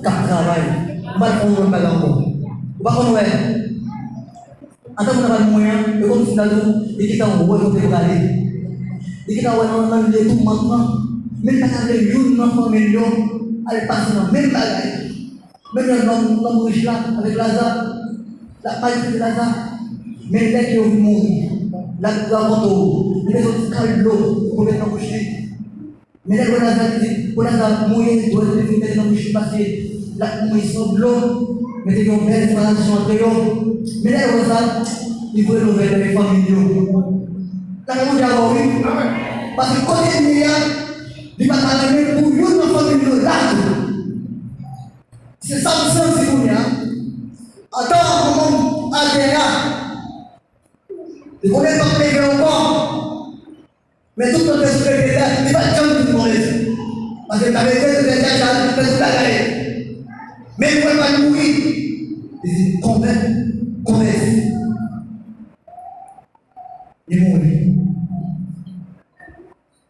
k ap travay. M pral fè yon lòt bagay ankò. Ou pa konn wè? Antan moun nan pral mouri an, e kòmsi m ta di w, li gentan wè kote l prale. Li gentan wè nan, nan lye toumant lan. Men l pa ta vle youn nan fanmi l yo al pase nan menm bagay. Menm jan nonm, nonm rich la avèk Laza, l ap maltrete Laza. Men lè ke yo vin mouri, l ap rakonte w, li bezwen yon ti kal dlo pou l met nan bouch li. Men lè l wè Laza, li di, pou Laza mouye dwèt li pou l mete nan bouch li, paske L ap mouri sou dlo, mete yon bèl separasyon ant yo. Men lè yo wè sa, li voye nouvèl bay fanmi l yo. L ap mouri avè w, wi. Paske kote l ye a, li pa ta renmen pou youn nan fanmi l yo la tou. Se sa m santi kounye a. Antan manman m atè a, li konnen l p ap leve ankò. Men tout tan Pè Souple te la, li pa t janm di l konbyen. Paske l ta rete sou tèt chacha, fè tout bagay. Men li wè l pral mouri. Li di, "Konbyen? Konbyen?" Li mouri.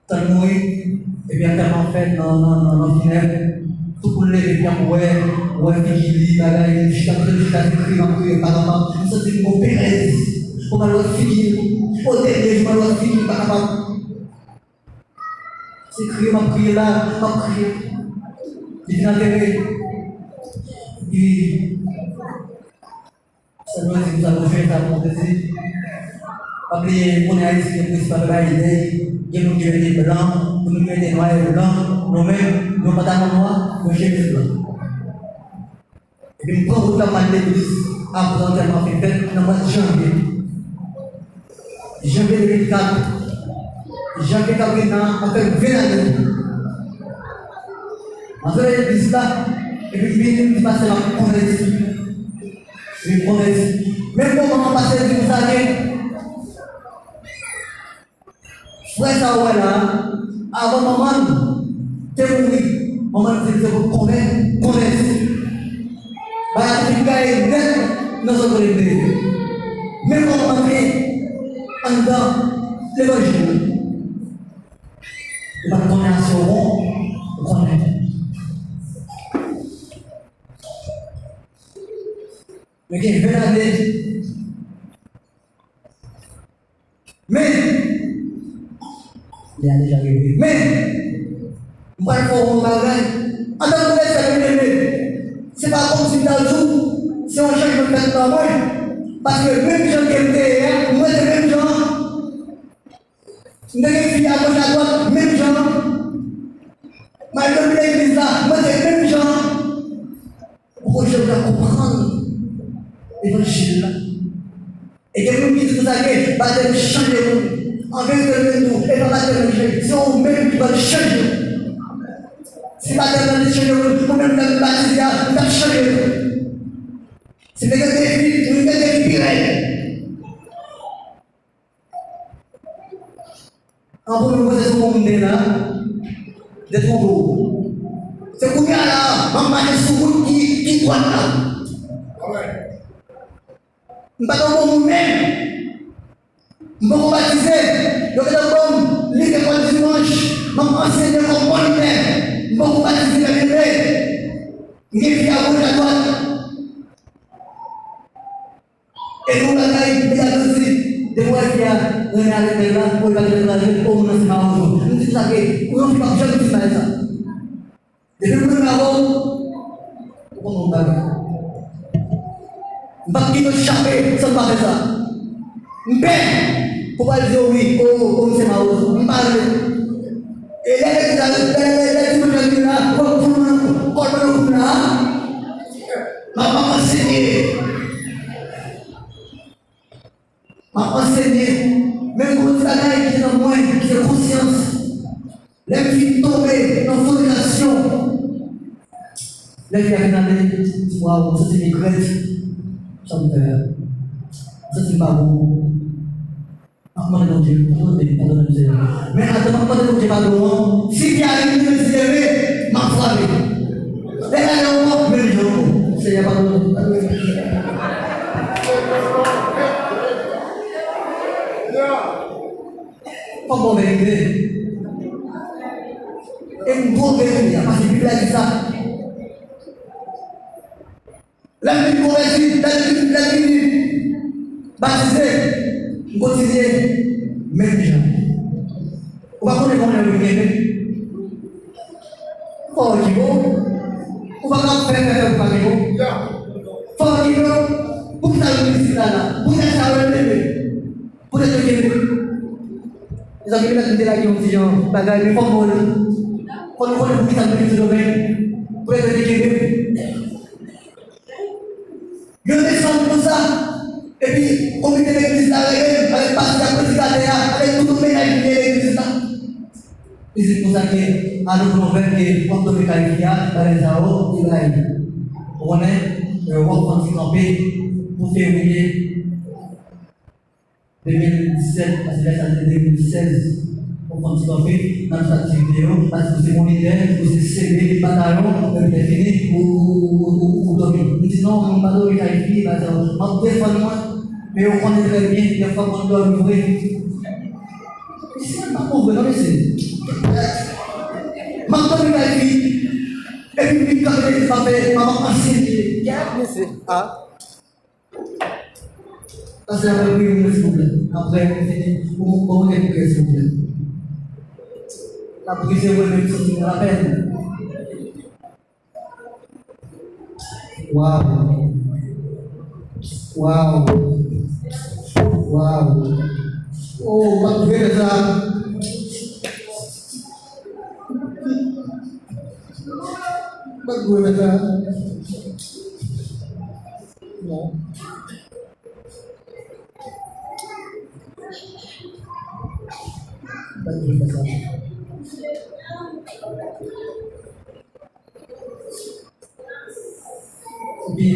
Tan l mouri, epi antèman fèt nan, nan, nan, nan finèb, tout moun leve, epi ap wè, wè figi li, bagay, li chita, tout chita, se kriye, m ap kriye, m pa kapab. M santi m gon perèz. Pou m al wè figi l, o dènye jou, m al wè figi l, m pa kapab. Se kriye m ap kriye la, m ap kriye. Li fin antere. Epi, sa nou di pou sa nou fè sa pou Jezi. Pa bliye, konnen Ayiti gen prensip avèk Ayiti. Gen moun ki rete blan, gen moun ki rete nwa e blan. Nou menm, nou pa ta nwa, nou cheve blan. Epi m pran wout la, m al legliz apre antèman fin fèt nan mwa janvye. Janvye de mil kat. Janvye k ap vin nan ap fè ven ane. M antre legliz la, epi m vini, m di pastè m ap konvèti. Epi m konvèti. Menm moman an, pastè di m sa gen. Frè sa ou wè la a, avan manman l te mouri, manman l di l se pou l konvè-, konvèti. Bagay la te fin gaye nèt nan zòn kote m te ye. Menm lè w antre anndan levanjil la, ou pa t konnen a se w bon, ou konnen. Men gen ven ane, Men, li a deja rive. Men, m pral fè w yon bagay. Antanke frè, sè byeneme, se pa kòmsi m t al di w, se yon chanjman k fèt nan mwen. Paske menm jan ke m te ye a, m rete menm jan. M te gen fi agoch adwat, menm jan. M al domine legliz la, m rete menm jan. Ou poko janm ka konprann levanjil la. E gen moun ki di konsa ke batèm chanje moun. An verite, m vin di w, e pa batèm ki chanje, se ou menm ki pral chanje. Si batèm nan te chanje moun, ou menm lè m batize a, m t ap chanje tou. Si m te gen defi, m te gen defi pi rèd. An premye, ou panse se yon moun m te ye la, detwonpe w. Se kounye a la, m ap mache sou wout ki, ki dwat la. M pa t yon bon moun menm. M poko batize. Yo gentan ban m liv lekòl dimanch. M ap ansenye kòm mònitè. M poko batize, byeneme. M gen fi agoch adwat. E yon bagay, li ka di, depi w wè fi a renmen avèk nèg la, ou pa gen ankouraje, ou moun nan se mawozo. M di sa ke, ou yon fi p ap janm di bagay sa. Depi m renmen avè w, ou konn yon bagay. M p ap kite w chape san m pa fè sa. M pè pou w al di yo wi, o, o, m se mawozo. M pa vle. E lè, lè, lè, lè, lè dimanch la vini la, w ap fout mwen kòd mwen nan kou la. M ap, m ap ansenye. M ap ansenye. Men m gon ti bagay ki nan mwen, ki se konsyans. Lè m fin tonbe nan fònikasyon, lè fi a fin ale, m di, "Waw, m santi m regrèt sa m fè a. M santi m pa bon." M ap mande Bondye padone, padone m, Senyè. Men adan m ap mande Bondye padon an, si fi a vin di m si leve, m ap frape. Lè l ale ankò, menm jan ankò. Senyè, padone m, padone m. Fò m ba w verite. E m ba w verite a, paske Bib la di sa. Lè m vin konvèti, lè m vin, lè m vin batize, m kontinye menm jan. Ou pa konnen konnen yo kenbe. Fò w kenbe w. Ou pa ka fè, fè, fè, ou pa kenbe w. Fò w kenbe w. Poukisa yo vin isit la, la? Poutèt sa yo kenbe. Poutèt yo kenbe. Mezanmi, petèt m te lage yon ti jan bagay, men fò m ba w li. Fò nou konnen poukisa nou kenbe sou domen. Poutèt yo te kenbe. Yo desann konsa. Epi, komite legliz la rele m, avèk pastè, predikatè a, avèk tout mennaj li legliz la. Li di konsa ke, a nou pwovèb ke w ap tonbe kay fi a, bagay sa yo, li bay. Ou konnen, w ap fè yon ti kanpe pou fevriye de mil disèt, paske lè sa te de mil sèz, w ap fè yon ti kanpe, nan sa ti videyo, paske ou se monitè, ou se sede batayon, epi lè fini, ou, ou, ou, ou, ou dòmi. Li di non, mwen pa dòmi kay fi, bagay sa yo. M ap defann mwen, men yo konnen trè byen, dèfwa mwen dòmi vre. Mesye, m pa konprann non, mesye. M ap dòmi kay fi. Epi m vin kanpe legliz pa fè, m ap ansenye. Gad mesye. Ah. Pastè, apre priye pou mwen, silvouplè. Apre nou fini, pou mwen, pou mwen, priye, silvouplè. N ap priye, mwen menm, santi m lapèn. Waw. Waw. Waw. Oh, m ap priye sa. M ap priye sa. Non. M ap priye sa. Epi,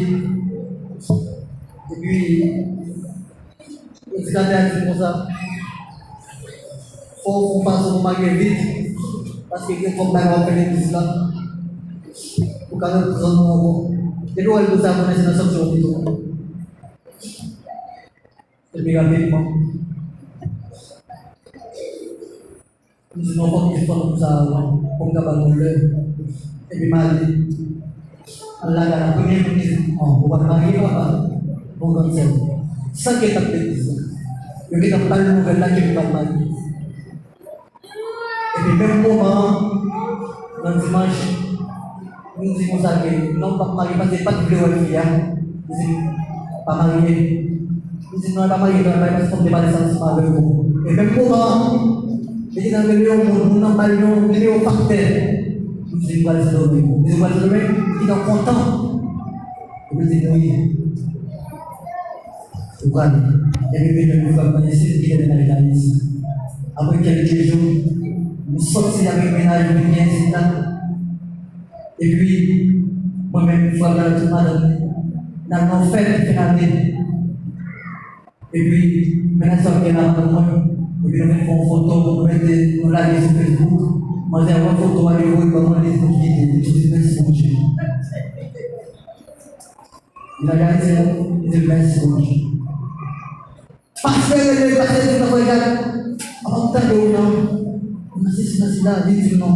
epi, predikatè a di m konsa, fò w fè yon fason pou w marye vit, paske gen twòp bagay w ap fè legliz la, pou ka reprann nou ankò. Depi w wè l konsa, konnen se nan sanksyon w te tou. Epi rapidman, m di non, fòk m defann moun sa a, pou m ka ba l valè. Epi m ale. Al lage a la premye moun ki di, "Oh, ou pa t marye, papa?" Bon, grann sè m. San ke t ap legliz la. Yo gentan ba l nouvèl la ke m pa t marye. Epi menm moman an, nan dimanch, m di konsa ke non, m p ap marye, paske li pa t vle wè fi a. Li di m pa marye. M di non, li pa marye, li pa marye, paske fòk m te pale sa ansanm avè w. E menm moman an, li gentan rele yon moun, moun nan ba l yon nimewo faktè. M di m pral Sendomeng. M di m pral Sendomeng, li gentan kontan. Epi l di m wi. Ou prale. Epi vin jwenn frè m nan isit, li kite mennaj la isit. Apre kèlke jou, m sòti avèk mennaj mwen ki gen isit la. Epi, mwen menm, frè m nan tout madanm li, n al nan yon fèt fen ane. Epi, mennaj sa m gen la, madanm mwen, epi nou vin fè yon foto, nou mete, nou lage sou Facebook. Manzè wè foto a, li voye ban mwen, li di nou kite, li di mèsi Bondye. Li lage Ayisyen, li di mèsi Bondye. Pastè rele, pastè di, "Frè Jacques, m ap tande w nan, nan sesi, nan sila," li di non.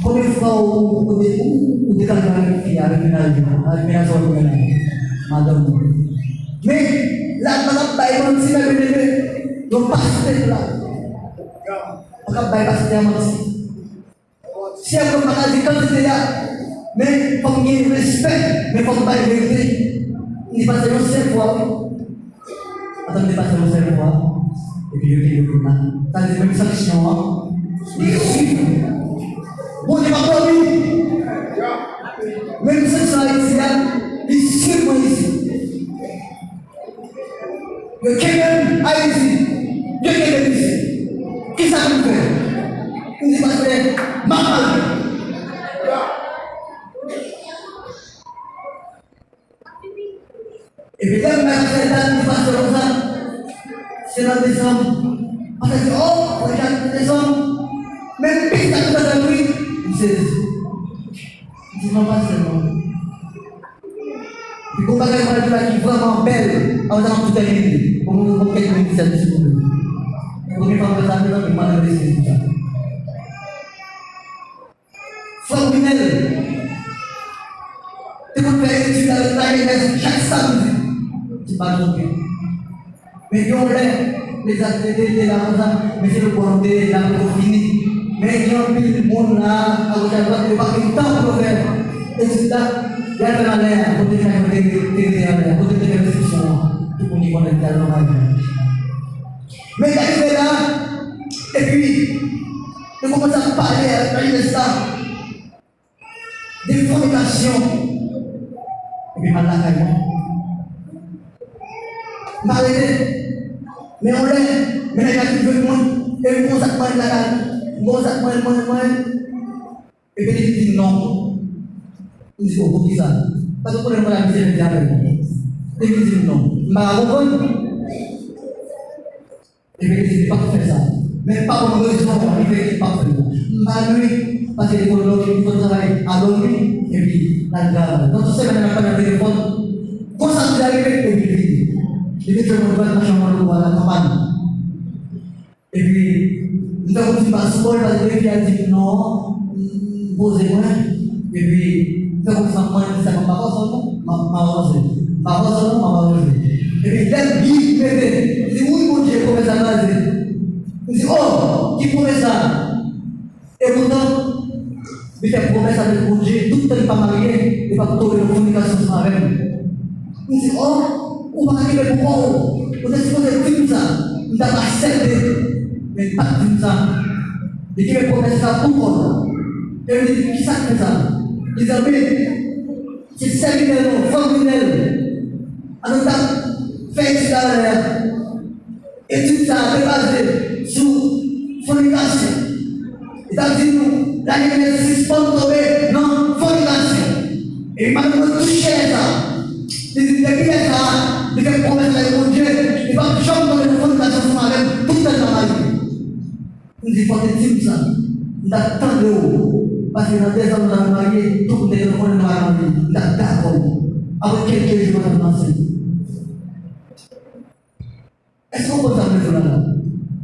Konbyen fwa ou, ou, ou, ou, ou degaje avèk fi a, avèk mennaj ou, avèk mennaj ou, avèk mennaj ou, madanm ou? Men, la, m pa t ap bay manti, men, men, men, non, pastè la. M pa t ap bay pastè a manti. Chè mwen, m pa ka di kantite a, men fò m gen respè, men fò m bay verite. M depase yon sèl fwa, wi. Antan m depase yon sèl fwa, epi yo kenbe m la. Sa vle di menm sanksyon an, li swiv. Bondye p ap dòmi. Menm sanksyon Ayiti a, li swiv mwen isit. Yo kenbe m Ayiti. Yo kenbe m isit. Kisa pou m fè? M di pastè, m ap ale. Epi lè m bay pastè dat, m di pastè konsa, se nan desanm. Pastè di, o, frè Jak, desanm. Men pis la ki pastè wi. M sezi. M di, non, pastè, non. Li gon bagay mwen di la ki vrèman bèl, apre sa m ap tou tèmine. Bon, bon, bon, kèk minit, sèl, silvouplè. Men premye fwa m fè sa, mezanmi, m mande Bondye eskiz pou sa. Frè Winel te konn fè etid avèk lajenès chak samdi, si m pa twonpe. Men gen yon lè, lè sa te, te, te la konsa, mesye yo pran te la pou fini. Men gen anpil moun la, agoch adwat, yo pa gen tan pou yo fè etid la. Y al fè l anlè a, kote mennaj mwen te, te rete anlè a, kote m te fè enskripsyon an. Tout moun ki konnen m te al nan mari. Men lè rive la, epi, yo kòmanse ap pale avèk lajenès la. De fònikasyon. Epi m al lakay mwen. M pa rete. Men yon lè, men nèg la fin jwenn mwen, e m gon sa k mwen lakay, m gon sa k mwen, mwen, mwen. Epi li di m non. M di, "O, poukisa?" Paske konnen mwen la misye mete avè m. Epi li di m non. M pa ka konprann. Epi li di, "Li p ap fè sa." Men pa bon rezon, li fè li p ap fè l. M pa lwi, paske li konn lòt, li konn travay a lòt, epi l al travay. Nan tout semèn nan, l ap pale nan telefòn. Konsa, m di, "Arive," epi li vini. Li vin jwenn mwen nan chanm mwen, nan kanpay. Epi, m fè kòmsi m pa sou bò l, paske fi a di m non, m poze mwen. Epi, m fè kòmsi m ap mande sa, m pa fòse non, m ap, m ap avanse. M pa fòse non, m ap avanse. Epi, lè m byen mete, m di, "Wi, Bondye, pwomès la kraze." M di, "O, ki pwomès la?" E poutan, li fè pwomès avèk Bondye, tout tan li pa marye, li p ap tonbe nan fònikasyon ansanm avè m. M di, "O, ou pa ka kenbe pou kò w. Ou te sipoze di m sa. M t ap aksepte." Men li pa t di m sa. Li kenbe pwomès la pou kò l. E m di, "Kisa k fè sa?" Li di, "Anpil, se sèvitè nou, fanm fidèl. An nou t ap fè etid la anlè a." Etid sa a te baze sou fònikasyon. Li t ap di nou, lage men sispann tonbe nan fònikasyon. E madanm mwen touche lè sa a. Li di, depi lè sa a, li fè pwomès avèk Bondye, li p ap janm tonbe nan fònikasyon ansanm avè m, tout tan l pa marye. M di, fò w te di m sa, m t ap tande w, paske nan dèzan nou ta marye, tout moun te gentan konnen nou pa marye, m t ap dakò. Apre kèlke jou, madanm nan ansent. Èske w konprann sa m vle di w la la?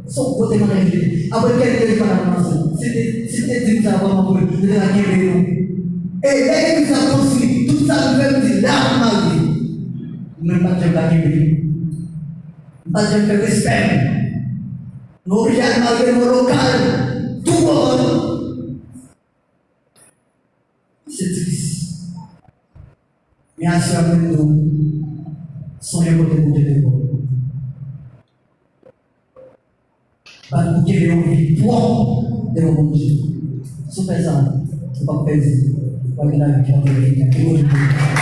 Se yon gwo temwayaj li ye. Apre kèlke jou, madanm nan ansent. Si te, si te di m sa vrèman vre, li te ka kenbe nou. E lè legliz la konstwi, tout sa nou fè, m di, la m marye. Mwen m pa t janm ka kenbe. M pa t janm fè respè m. Nou oblije al marye nan yon lokal tou gwo. Se tris. Men aswè a mwen tou, sonje kote Bondye te pran w. Bat pou kenbe yon vi pwòp devan Bondye. Si w fè sa, ou p ap pèdi. W ap gen lavi ki pa gen limit.